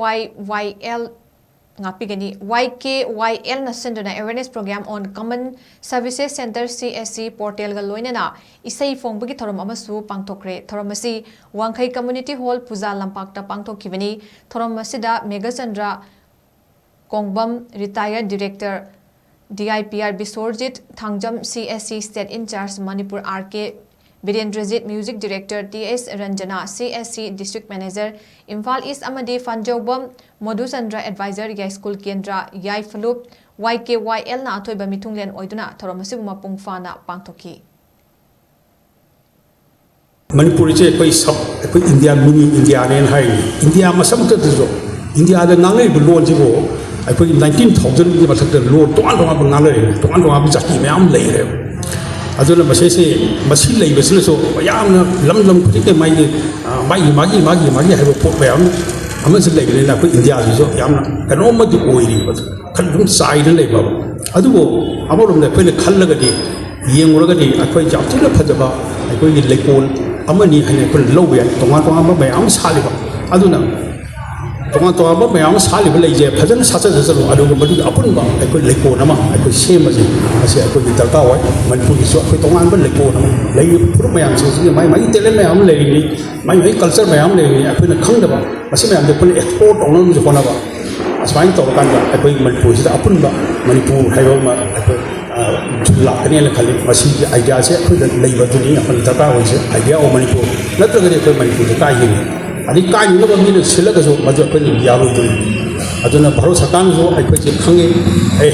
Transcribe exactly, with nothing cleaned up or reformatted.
ꯋꯥꯏ ꯋꯥꯏ L ꯉꯥꯛꯄꯤꯒꯅꯤ꯫ ꯋꯥꯏ K Y ꯑꯦꯜꯅ ꯁꯤꯟꯗꯨꯅ Awareness Program on Common Services Centre, C S C portalꯒ ꯂꯣꯏꯅꯅ ꯏꯁꯩ ꯐꯣꯡꯕꯒꯤ ꯊꯧꯔꯝ ꯑꯃꯁꯨ ꯄꯥꯡꯊꯣꯛꯈ꯭ꯔꯦ꯫ ꯊꯧꯔꯝ ꯑꯁꯤ ꯋꯥꯡꯈꯩ Community Hall ꯄꯨꯖꯥ ꯂꯝꯄꯥꯛꯇ ꯄꯥꯡꯊꯣꯛꯈꯤꯕꯅꯤ꯫ ꯊꯧꯔꯝ ꯑꯁꯤꯗ Meghachandra ꯀꯣꯡꯕꯝ, retired director, D I P R ꯕꯤꯁ꯭ꯋꯔꯖꯤꯠ Thangjam, C S C state in charge Manipur, R K ꯕꯤꯔꯦꯟꯗ꯭ꯔꯖꯤꯠ, music director, T S Ranjana, C S C district manager Imphal East, ꯑꯃꯗꯤ ꯐꯟꯖꯧꯕꯝ ꯃꯣꯙꯨꯆꯟꯗ꯭ꯔ, advisor, ꯌꯥꯏꯁ꯭ꯀꯨꯜ ꯀꯦꯟꯗ꯭ꯔ, ꯌꯥꯏꯐꯂꯨꯞ꯫ ꯋꯥꯏ ꯀꯦ ꯋꯥꯏ ꯑꯦꯜꯅ ꯑꯊꯣꯏꯕ ꯃꯤꯊꯨꯡꯂꯦꯟ ꯑꯣꯏꯗꯨꯅ ꯊꯧꯔꯝ ꯑꯁꯤꯕꯨ ꯃꯄꯨꯡ ꯐꯥꯅ ꯄꯥꯡꯊꯣꯛꯈꯤ꯫ ꯃꯅꯤꯄꯨꯔꯤꯁꯦ ꯑꯩꯈꯣꯏ sub, ꯑꯩꯈꯣꯏ ꯏꯟꯗꯤꯌꯥ, mini ꯏꯟꯗꯤꯌꯥꯅꯦꯅ ꯍꯥꯏꯔꯤꯅꯤ꯫ ꯏꯟꯗꯤꯌꯥ ꯃꯁꯛꯇꯗꯁꯨ, ꯏꯟꯗꯤꯌꯥꯗ ꯉꯥꯡꯅꯔꯤꯕ ꯂꯣꯟꯁꯤꯕꯨ ꯑꯩꯈꯣꯏꯒꯤ nineteen thousandꯒꯤ ꯃꯊꯛꯇ ꯂꯣꯟ ꯇꯣꯉꯥꯟ ꯇꯣꯉꯥꯟꯕ ꯉꯥꯡꯅꯔꯤꯅꯤ, ꯇꯣꯉꯥꯟ ꯇꯣꯉꯥꯟꯕ ꯖꯥꯇꯤ ꯃꯌꯥꯝ ꯂꯩꯔꯦꯕ꯫ ꯑꯗꯨꯅ ꯃꯁꯤꯁꯦ, ꯃꯁꯤ ꯂꯩꯕꯁꯤꯅꯁꯨ ꯌꯥꯝꯅ ꯂꯝ ꯂꯝ ꯈꯨꯗꯤꯡꯒꯤ ꯃꯥꯒꯤ, ꯑ, ꯃꯥꯒꯤ, ꯃꯥꯒꯤ, ꯃꯥꯒꯤ, ꯃꯥꯒꯤ ꯍꯥꯏꯕ ꯄꯣꯠ ꯃꯌꯥꯝ ꯑꯃꯁꯨ ꯂꯩꯕꯅꯤꯅ ꯑꯩꯈꯣꯏ ꯏꯟꯗꯤꯌꯥꯁꯤꯁꯨ ꯌꯥꯝꯅ ꯀꯩꯅꯣꯝꯃꯗꯤ ꯑꯣꯏꯔꯤꯕ, ꯈꯔ ꯑꯗꯨꯝ ꯆꯥꯏꯅ ꯂꯩꯕ꯫ ꯑꯗꯨꯕꯨ ꯑꯃꯔꯣꯝꯗ ꯑꯩꯈꯣꯏꯅ ꯈꯜꯂꯒꯗꯤ, ꯌꯦꯡꯉꯨꯔꯒꯗꯤ ꯑꯩꯈꯣꯏ ꯌꯥꯝ ꯊꯤꯅ ꯐꯖꯕ ꯑꯩꯈꯣꯏꯒꯤ ꯂꯩꯀꯣꯜ ꯑꯃꯅꯤ ꯍꯥꯏꯅ ꯑꯩꯈꯣꯏꯅ ꯂꯧꯕ ꯌꯥꯏ꯫ ꯇꯣꯉꯥꯟ ꯇꯣꯉꯥꯟꯕ ꯃꯌꯥꯝ ꯑꯃ ꯁꯥꯠꯂꯤꯕ, ꯑꯗꯨꯅ ꯇꯣꯉꯥꯟ ꯇꯣꯉꯥꯟꯕ ꯃꯌꯥꯝ ꯑꯃ ꯁꯥꯠꯂꯤꯕ ꯂꯩꯁꯦ ꯐꯖꯅ ꯁꯥꯠꯆ ꯆꯠꯆꯅꯨ, ꯑꯗꯨꯒ ꯃꯗꯨꯒꯤ ꯑꯄꯨꯟꯕ ꯑꯩꯈꯣꯏ ꯂꯩꯀꯣꯜ ꯑꯃ ꯑꯩꯈꯣꯏ ꯁꯦꯝꯕꯁꯦ, ꯃꯁꯤ ꯑꯩꯈꯣꯏꯒꯤ ꯗꯔꯀꯥꯔ ꯑꯣꯏ꯫ ꯃꯅꯤꯄꯨꯔꯒꯤꯁꯨ ꯑꯩꯈꯣꯏ ꯇꯣꯉꯥꯟꯕ ꯂꯩꯀꯣꯜ ꯑꯃ, ꯂꯩꯔꯤꯕ ꯐꯨꯔꯨꯞ ꯃꯌꯥꯝꯁꯤꯡꯁꯤꯒꯤ ꯃꯥꯏ ꯃꯥꯏꯒꯤ talent ꯃꯌꯥꯝ ꯑꯃ ꯂꯩꯔꯤꯅꯤ, ꯃꯥꯏ ꯃꯥꯏ culture ꯃꯌꯥꯝ ꯑꯃ ꯂꯩꯔꯤꯅꯤ꯫ ꯑꯩꯈꯣꯏꯅ ꯈꯪꯗꯕ, ꯃꯁꯤ ꯃꯌꯥꯝꯁꯦ ꯑꯩꯈꯣꯏꯅ explore ꯇꯧꯅꯕꯁꯨ ꯍꯣꯠꯅꯕ꯫ ꯑꯁꯨꯃꯥꯏꯅ ꯇꯧꯔꯀꯥꯟꯗ ꯑꯩꯈꯣꯏ ꯃꯅꯤꯄꯨꯔꯁꯤꯗ ꯑꯄꯨꯟꯕ ꯃꯅꯤꯄꯨꯔ ꯍꯥꯏꯕ ꯑꯃ ꯑꯩꯈꯣꯏ, ꯑ, ꯂꯥꯛꯀꯅꯦꯅ ꯈꯜꯂꯤ꯫ ꯃꯁꯤꯒꯤ ideaꯁꯦ ꯑꯩꯈꯣꯏꯗ ꯂꯩꯕꯗꯨꯅꯤ ꯑꯩꯈꯣꯏꯅ ꯗꯔꯀꯥꯔ ꯑꯣꯏꯔꯤꯁꯦ, idea of ꯃꯅꯤꯄꯨꯔ꯫ ꯅꯠꯇ꯭ꯔꯒꯗꯤ ꯑꯩꯈꯣꯏ ꯃꯅꯤꯄꯨꯔꯁꯦ ꯀꯥꯏꯒꯅꯤ꯫ ꯑꯗꯩ ꯀꯥꯏꯅꯅꯕ ꯃꯤꯅ ꯁꯤꯜꯂꯒꯁꯨ ꯃꯗꯨ ꯑꯩꯈꯣꯏꯅ ꯌꯥꯔꯣꯏꯗꯣꯏꯅꯤ꯫ ꯑꯗꯨꯅ ꯚꯥꯔꯠ ꯁꯔꯀꯥꯔꯅꯁꯨ ꯑꯩꯈꯣꯏꯁꯦ ꯈꯪꯉꯤ, ꯑꯦ,